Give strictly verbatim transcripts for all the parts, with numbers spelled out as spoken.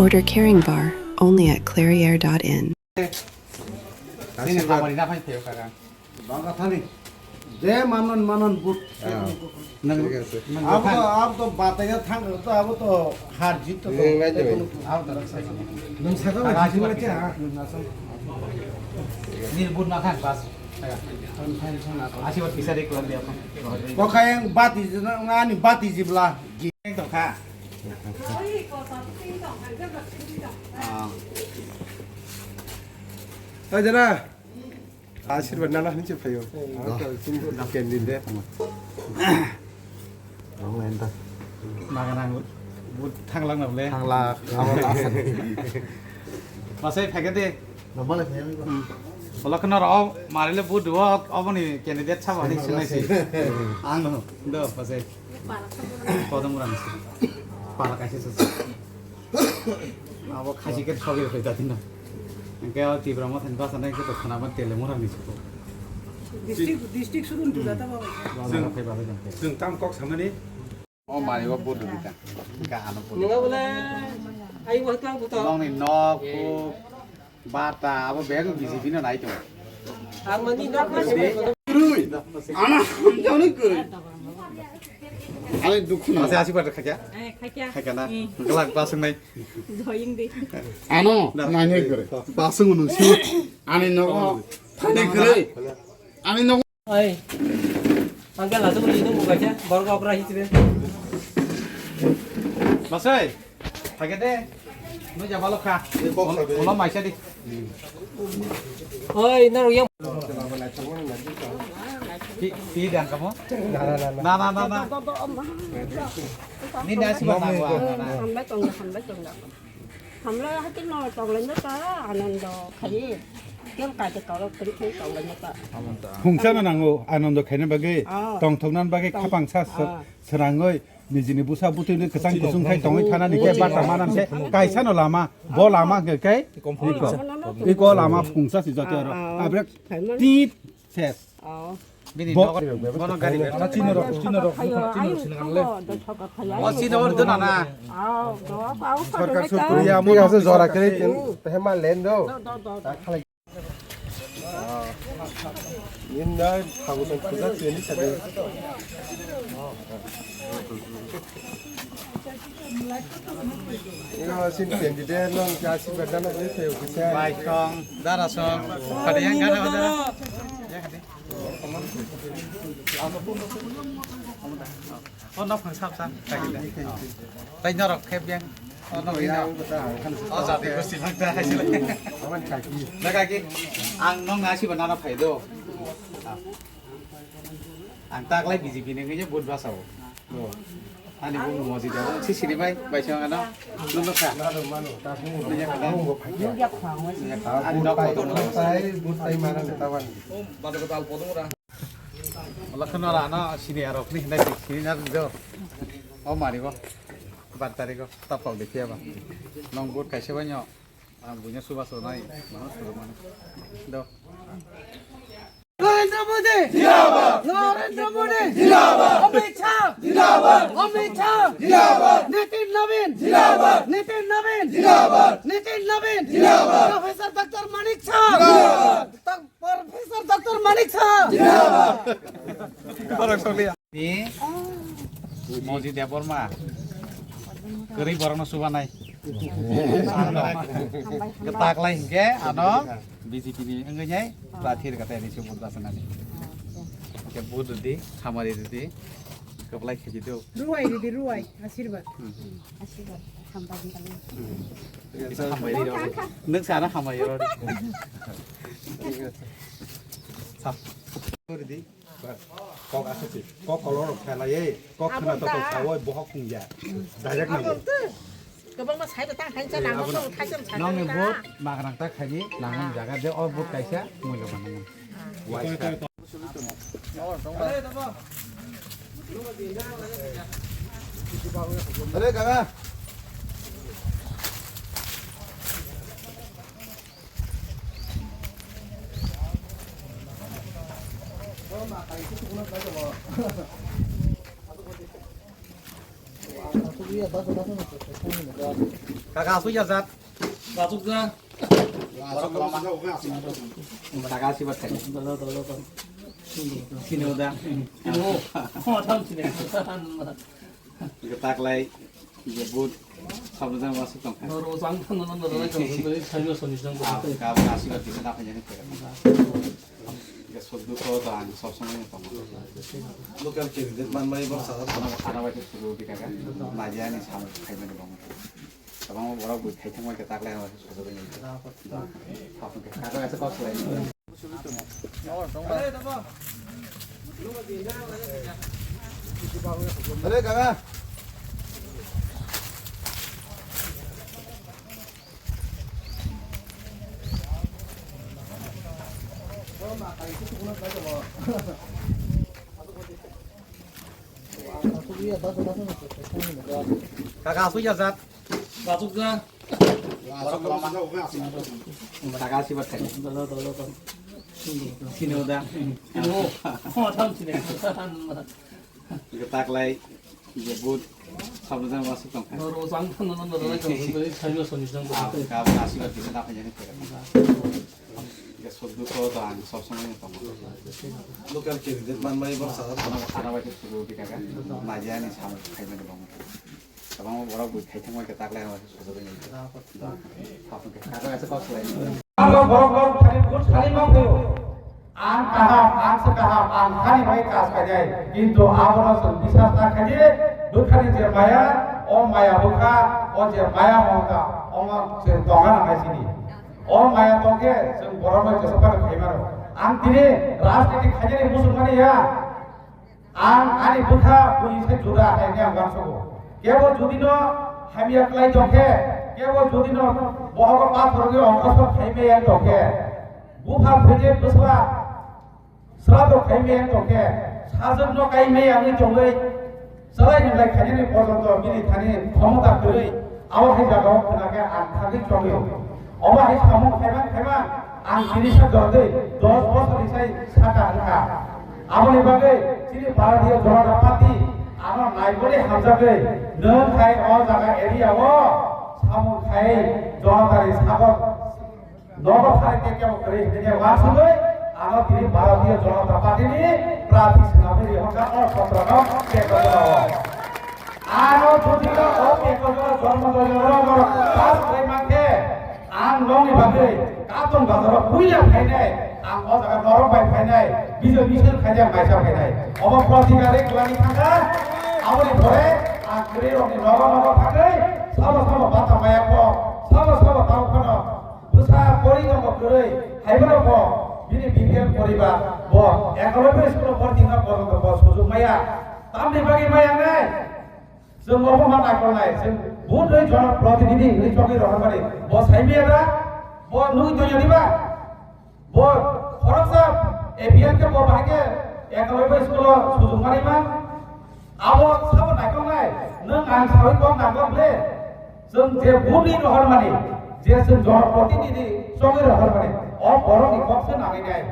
Order Caring Bar only at clairiere dot in. Chini hamari na phai phai kaka. Bangla thani. Je manon manon but. Nang, nang, abo to, abo to bataya thang to, abo to har jit to. Nang, nang, nang. Abo to. Nang saka ba jit ma cha. Nil but na thang bas. Asi bat kisa rik lam dia. Ko kayang bati na, ani bati jibla. Geng to kha. Ah. Ajana. Asirwad nana hinwi se phaio. Ang to chini candidate. Ang lain ta. Maga nang but thanglang na bole. Thangla, abo ta. Masai phage de. Normal phage. Hmm. Ola khna ro mari le but do oboni candidate sabo ni sinai si. Ang no. Do masai. Kodam ran si. Para kaisa sa. Abo khachi khe thogwi rw kha jati na. Hwnkhe o Tipra Mothani bwsano hwnkhe to khwnama Telemurani se kho. District, district suru wng jata ba bai kha. Bwsano khai bagwi jang khe. Chwng tam kok samani? O mari o bodo dita. Ga ano bodo. Nunga bole, ai bo tang buto. Nongni nok, kuk, bata, abo bag B J P no nai tongo. Ang mani nok ma se. Kwrwi. Ano hamjawnwi kwrwi. Ani dukhu na. Masa asi pada khaja? Eh, khaja. Khaja na. Hmm. Gelak basung nai. Doying di. Ano, nai nai kwrwi. Basung nung si. Ani nogo. Thani kwrwi. Ani nogo. Oi. Angke lasu beli itu buka aja. Baru kau kerah itu deh. Masai. Phage de. No jabalo kha. Ulo maisa di. Oi, nang yang. Pi, pi dan kamu? Na, na, na, na. Na, na, na, na. Ni nasi mana gua? Hambai tong, hambai tong. Hamla hati no tong lai ta, Anando khai. Kel ka te toro tri tri tong lai ta. Phungsa no nango, Anando khaina bagwi, ah, tongthokna bagwi, tong-, khapang sa, ah, srangwi. Nijini bwsa bwtwini kwchang kusung khai tongwi thana ni khe bata mana se kaisa no lama, bo lama hwnkhe khe iko, iko lama phungsa si joto aro. Abrek tit ses. Bini bo-, bono gari ber. Chino rok, chino rok, chino rok sinang le. O chino rok dona na. Sarkar sukriya mo. Thik ase, jora khe tei ma len do. Ninda thabu tong puja tiyani sadi. Ino sin candidate long kasi badana ni thayo kisa. Bai song, dara song. Pada yang gara gara. Ya kadi. O nok phang sap sa. Tai norok khe beng. O nok ino. O jati gosti lang ta hai sila. Na kaki. Ang nok na siba nana phai do. Ang taklai B J P ni ngi vote basao. Ani bo moji da. Si sini bai bai song ano. Nung nok sa. Ani nok ko. Tai vote tai mana ni tawan. Ola kheno rano sini arok ni hinai sini na do. O mari bo. Bar tari go. Tapok de kiya ba. Nong vote kaise banyo. Ang bunya suba so nai. Mano suba mano. Do. Narendra মোদী জিন্দাবাদ। নরেন্দ্র মোদী জিন্দাবাদ। অমিত শাহ জিন্দাবাদ। অমিত শাহ জিন্দাবাদ। নিতিন নবীন জিন্দাবাদ। নিতিন নবীন জিন্দাবাদ। নিতিন নবীন জিন্দাবাদ। Professor doctor মানিক শাহ জিন্দাবাদ। Professor doctor Manik Shah. Ni Moji Debbarma. Kwrwi borokno chubanai. Kwtaklai hinkhe ano B J P ni wngwi nai prathi rwkha tei ani se vote bwchanani. Hinkhe vote rwdi, hamari rwdi. Kwplai khaidi do. Ruwai rwdi, ruwai. Asirwad. Hmm. Asirwad. Hambai hinwi. Kisa hambai rw. Nwng sana hambai rw. Sa. Rwdi. Kok aswk se. Kok kolor rok khelai, kok khna to to sawoi bohok khungya. Direct nango. Kwbangma side ta khainsa nango, thaisam side. Nongni vote magrang ta khaini nangmani jaga de o vote kaisa muilo manango. Are kaka. Kaka asuk ya jat. Asuk ja. Kaka asuk bat khai. Sini udah. Sini. Oh, oh, tam sini. Taklai. Iya, bud. Sabda jang wasuk tong kha. Noro sang thang no noro lai tong, sai no soni jang ko. Ah, ka ba asi ba bisa na phanya ni kha. Iya, soddu ko ta ang sob samay no tong. Local candidate man mai ba sa. Ana, ana ba ke suru di kaka. Maja ni sam khai mani bang. Tabang borok bui khai thang mai ke taklai ma sojak ni. Da. Thap ke kaka asa kok lai. Kaka asuk ya jat. Asuk ja. Kaka asi bat khai. Sini udah. Oh, tam sini. Taklai. Iya, bud. Sabda jang wasuk tong kha. Noro sang thang no noro lai tong, sai no soni jang ko. Ah, ka ba asi bat bisa na phanya ni kha. Iya, soddu ko ta ang sob samay no tong. Local candidate man mai ba sa. Ana, ana ba ke suru di kaka. Maja ni sam khai mani bang. Tabang borok bui khai thang mai ke taklai ma sojak ni. Da. Thap ke kaka asa kok lai. Ang borok borok thani bhut sari mang phaio. Ang kaham, ang se kaham, ang hani bai kas khainai. Kintu abono chwng biswas ta khaidi, bwkhani je maya, o maya bwkha, o je maya mongta, omo chwng tongna nangnai sini. O maya tongkhe chwng borokno jesokano khaimano. Ang tini rajniti khainani muchungmani ya. Ang ani bwkha buini se juda hai hwnwi ang uansugo. Kebo judino hamya klai tongkhe, kebo judino bohogo pathorni ongkosor khaimaya tongkhe, bupha phwrwngwi bwsla srado khaimaya tongkhe, sajwkno kaimaya wngwi tongwi, chwlai hinlai khainani porjonto bini thani khomota kwrwi, abo hai jagao khwnakhe ang thangwi chongwi. Obo hai samung khaimang khaimang ang tini sa jordi dos bosor ni sai saka wngkha. Aboni bagwi chini Bharatiya Janata Party ano naiboni hamjagwi nwng khai o jaga area o samung khai Janata ni sagor nogo phai te kebo kwrwi hwnwi uansugwi ano tini Bharatiya Janata Party ni prarthi swnamwi rihorkha o sotrano tei o. Ano jodi o tei o jormo jormo pass khlai mankhe, ang nongni bagwi Katong bazaro puila phainai, ang o jaga norok bai phainai, Bijoy Misil khainai, ang kaisa phainai. Obo protikari kwlani thangkha, aboni pore ang kwrwi rokni nogo nogo thangwi, sabo sabo bata maya kho, sabo sabo tamo phano bwsa pori tongo kwrwi, haibono bo bini B P L poribar bo ekolobi school o porti wngna porjonto bo sujuk maya. Tamni bagwi maya wngnai? Chwng obo ma naikolnai, chwng budui jono protinidhi hinwi chongwi rohormani. Bo saimaya da? Bo nugwi tongya diba? Bo khoroksa A P L khe bo bahai khe ekolobi school o sujuk manwi ma? Abo sabo naikolnai, nwng ang sawi kok nangkok le? Chwng je budui rohormani, je chwng jono protinidhi chongwi rohormani, o borokni kok se nangwi nai.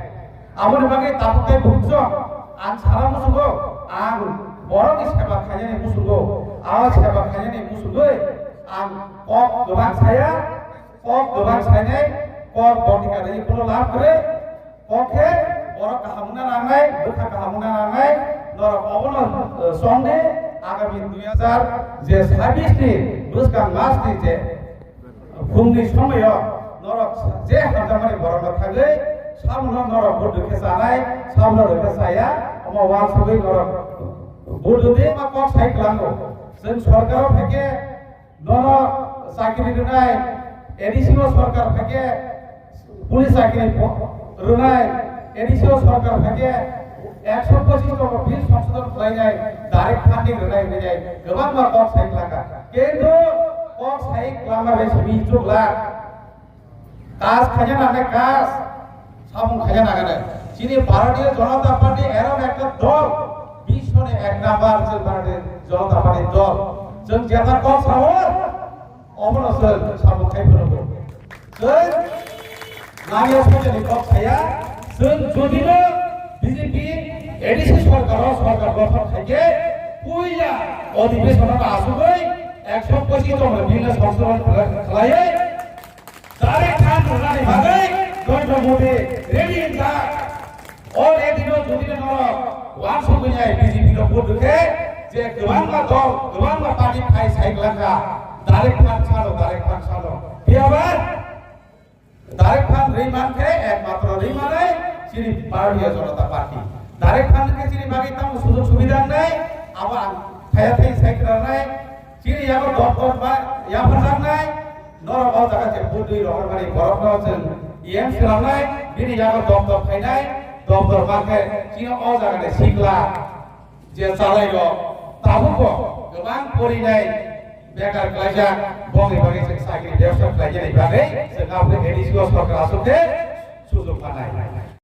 Aboni bagwi tabuk tei bukhuk chwng ang sana muchungo, ang borokni seba khainani muchungo, a seba khainani muchungwi ang kok kwbang saya, kok kwbang sainai, kok bondika rwi bono lab kwrwi, kok khe borok kaham wngna nangnai, bwkha kaham wngna nangnai, norok obono, eh, chongdi agami dui hajar je sabbish ni bwskang mas ni je Phungni somoyo norok je hamjakmani borokno thangwi sabono norok bo rwkhe chanai, sabono rwkhe chaya, omo uansugwi norok bo rwdi ma kok sai kwlango. Chwng sorkaro phaikhe nono chakri rwnai, A D C o sorkar phaikhe police chakri pho-, rwnai, A D C o sorkar phaikhe ekso pochis tomo bill songsodhon khlainai, direct funding rwnai hwnwi kwbangma kok sai kwlangkha. Kintu kok sai kwlangma bai simi chukla. Kaj khaina nangnai kaj, samung khaina nangnai. Chini Bharatiya Janata Party erom ekta dol, biswoni ek number je Bharatiya Janata Party dol. Chwng jeta kok sao, omono chwng samung khai phunukgo. Chwng nangya sajani kok saya, chwng jodino B J P A D C sorkaro sorkar gothon khaikhe, Odhibesono asugwi ekso pochis jon bill songsodhon khlaiwi Tarik Khan rwnani bagwi Narendra Modi ready wngjak. O ready no jodi no norok uansugwi nai B J P no vote rwkhe je kwbangma dol, kwbangma party phai sai glakha, Tarik Khan sano, Tarik Khan sano. Phiya ba Tarik Khan rwi mankhe ekmatro rwi manai chini Bharatiya Janata Party. Tarik Khan khe chini bagwi tamo sujog subida wngnai, abo ang thaya thai sai khnanai, chini yago doptor ba yapharjaknai, norok o jaga je budui rohormani borokno chwng E M swnamnai, bini yago doptor phainai, doptor mankhe chini o jaga ni sikla je chalairok tabukbo kwbang porinai bekar klaijak, bongni bagwi chwng sakri bebsa khlainani bagwi chwng aboni A D C o sorkar aswk khe sujog manai.